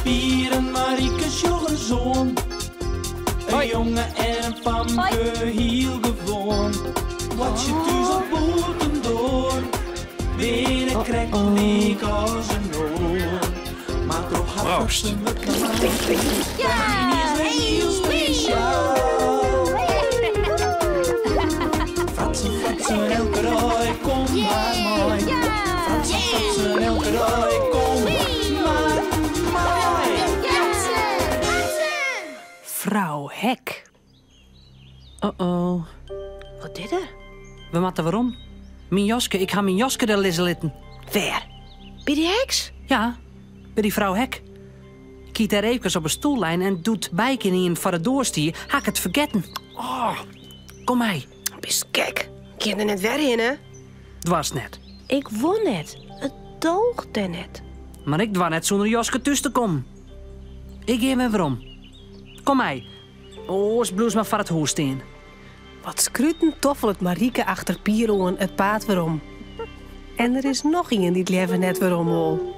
Pier en Marieke sjoch ris oan. In jonge en in famke, hiel gewoan. Boartsje thús of bûtendoar, binne krekt lyk as in oar. Mar troch har Proost. fratsen wurdt mei is wer hiel spesjaal. Fratsen, fratsen, elke dei, kom mar mei. Fratsen, fratsen, elke dei, kom mar mei. Frou Hek. Uh-oh. Wat is der? We moatte werom. Myn jaske, ik ha myn jaske dêr lizze litten. Wêr? By dy heks? Ja, by dy frou Hek. Ik hie it dêr eefkes op 'e stoel lein en doe't Bijke ynienen foar de doar stie, ha ik it fergetten. Oh, kom mei. Bist gek? Kin der net wer hinne? Doarst net. Ik wol net. It doocht dêr net. Mar ik doar net sûnder jaske thús te kommen. Ik gean wer werom. Kom mei. Oars bliuwst mar foar it hûs stean. Wat skruten toffelet Marieke achter Pier oan it paad werom. En der is noch ien dy't leaver net werom wol.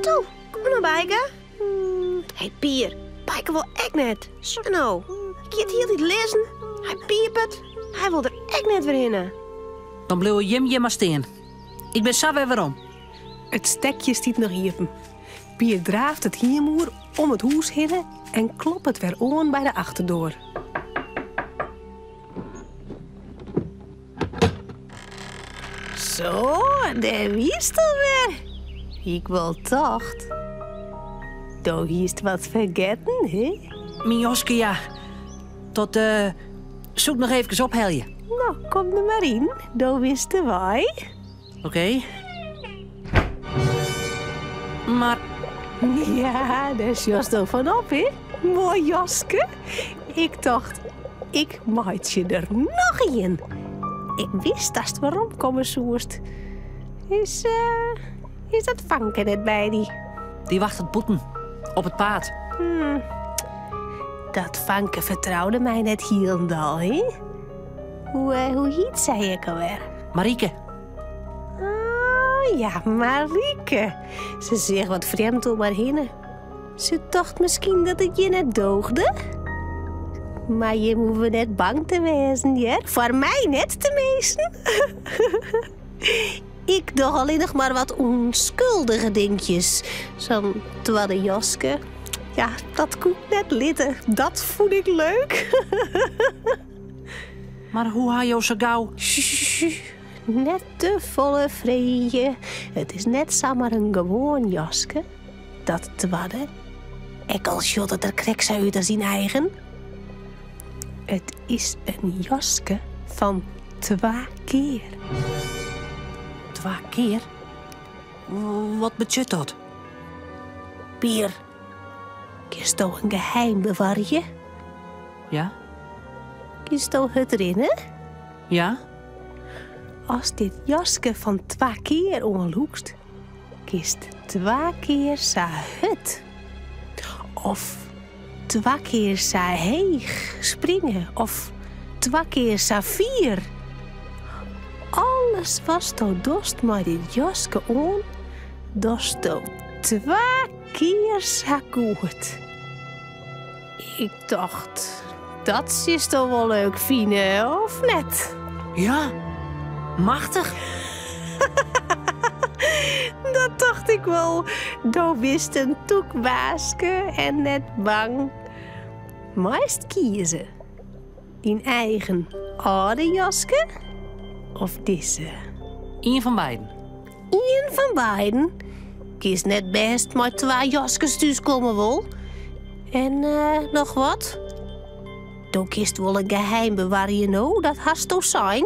Toe, kom no, Bijke. Hé Pier, Bijke wol ek net. Sjoch no, hy giet hieltyd lizzen. Hy piepet. Hy wol der ek net wer hinne. Dan bliuwe jim hjir mar stean. Ik bin sa wer werom. It stekje stiet noch iepen. Pier draaft it hiem oer om it hûs hinne en kloppet wer oan by de achterdoar. Zo, dêr wiest alwer. Ik wol tocht. Do hiest wat fergetten, hè? Myn jaske, ja. Dat eh, soe ik noch eefkes ophelje. No, kom der mar yn. Do witst de wei. Oké. Mar. Ja, dêr sjochsto fan op, hè? Moai jaske. Ik tocht, ik meitsje der noch ien. Ik wist datst weromkomme soest. Is, eh, is dat fanke net by dy? Dy wachtet bûten, op it paad. Hmm. Dat fanke fertroude my net hielendal, hè? Hoe, eh, hoe hiet sy ek alwer? Marieke. Oh ja, Marieke. Se seach wat frjemd om har hinne. Se tocht miskien dat it hjir net doogde. Mar jim hoege net bang te wêzen, hear. Foar my net, teminsten. Ik doch allinnich mar wat ûnskuldige dinkjes. Sa'n twadde jaske. Ja, dat koe ik net litte. Dat fûn ik leuk. Mar hoe ha jo sa gau... Net te folle freegje. It is net samar in gewoan jaske. Dat twadde. Ek al sjocht it der krekt sa út as dyn eigen. It is in jaske fan twa kear. Twa kear? Wat betsjut dat? Pier, kinsto in geheim bewarje? Ja. Kinsto hurd rinne? Ja. Ast dit jaske fan twa kear oanlûkst, kinst twa kear sa hurd. Of twa kear sa heech springe of twa kear sa fier. Alles watsto dochst mei dit jaske oan, dochsto twa kear sa goed. Ik tocht, dat silsto wol leuk fine, of net? Ja, machtich. Dat tocht ik wol. Do bist in tûk baaske en net bang. Meist kieze. Dyn eigen âlde jaske of dizze? Ien fan beiden. Ien fan beiden? Kinst net bêst mei twa jaskes thúskomme wol. En eh, noch wat? Do kinst wol in geheim bewarje no, dat hasto sein.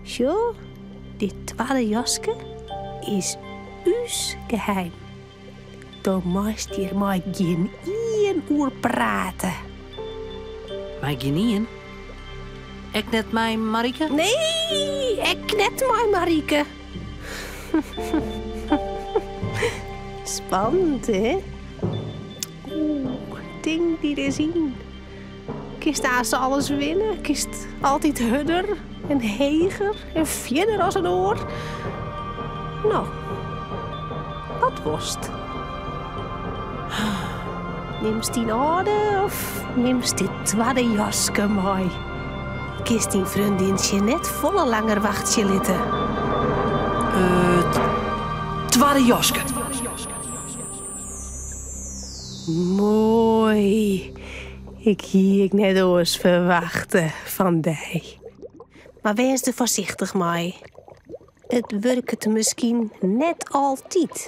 Sjoch, dit twadde jaske is ús geheim. Do meist hjir mei gjinien oer prate. Mei gjinien? Ek net mei Marieke? Nee, ek net mei Marieke. Spannend, hè? Oeh, tink dy ris yn. Kinst aanst alles winne, kinst altyd hurder en heger en fierder as in oar. No, wat wolst? Nimst dyn âlde of nimst dit twadde jaske mei? Kinst dyn freondintsje net folle langer wachtsje litte. It twadde jaske. Moai. Ik hie ek net oars ferwachte fan dy. Mar wês der foarsichtich mei. It wurket miskien net altyd.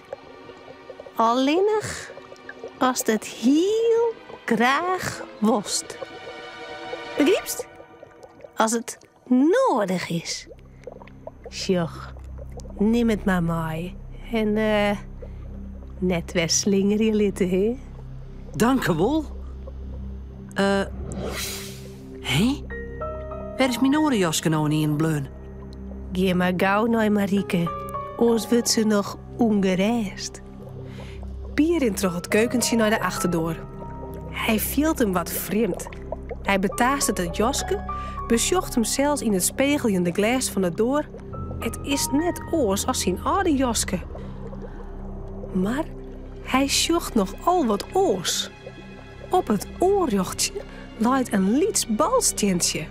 Allinnich ast it hiel graach wolst. Begrypst? As it noadich is. Sjoch, nim it mar mei en net wer slingerje litte, hè? Dankewol. Eh, hè? Wêr is myn oare jaske no ynienen bleaun? Gean mar gau nei Marieke, oars wurdt se noch ûngerêst. Pier rint troch it keukentsje nei de achterdoar. Hy fielt him wat frjemd. Hy betaastet it jaske, besjocht himsels yn it spegeljende glês fan de doar. It is net oars as syn âlde jaske. Mar hy sjocht noch al wat oars. Op it oanrjochtsje leit in lyts balstientsje.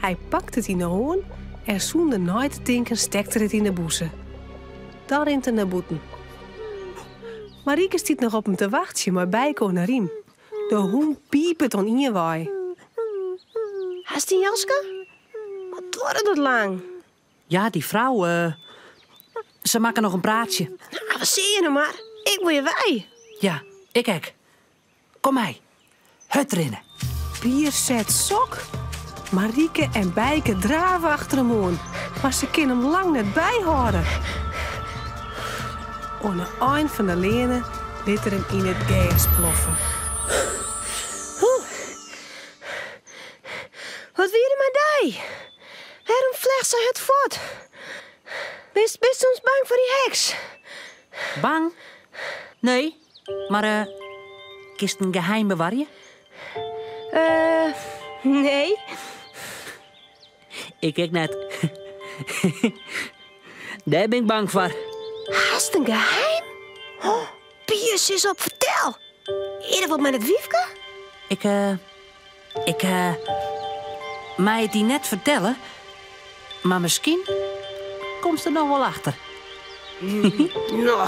Hy pakt it yn 'e hân en sûnder nei te tinken stekt er it yn 'e bûse. Dan rint er nei bûten. Marieke stiet noch op him te wachtsjen mei Bijke oan 'e rym. De hûn pipet oan ien wei. Hast dyn jaske? Wat duorret dat lang? Ja, dy frou, se makke noch in praatsje. No, avensearje no mar. Ik wol hjir wei. Ja, ik ek. Kom mei. Hurd rinne. Pier set sok. Marieke en Bijke drave achter him oan, mar se kinne him lang net byhâlde. Oan 'e ein fan de leane lit er him yn it gers ploffen. Wat wie der mei dy? Wêrom flechtst sa hurd fuort? Bist bist soms bang foar dy heks? Bang? Nee, mar eh, kinst in geheim bewarje? Eh, nee. Ik ek net. Dêr bin ik bang foar. Hast in geheim? Oh, Pier, sis op, fertel! Is der wat mei dat wyfke? Ik, eh, Ik mei it dy net fertelle, mar miskien komst der noch wol achter. No.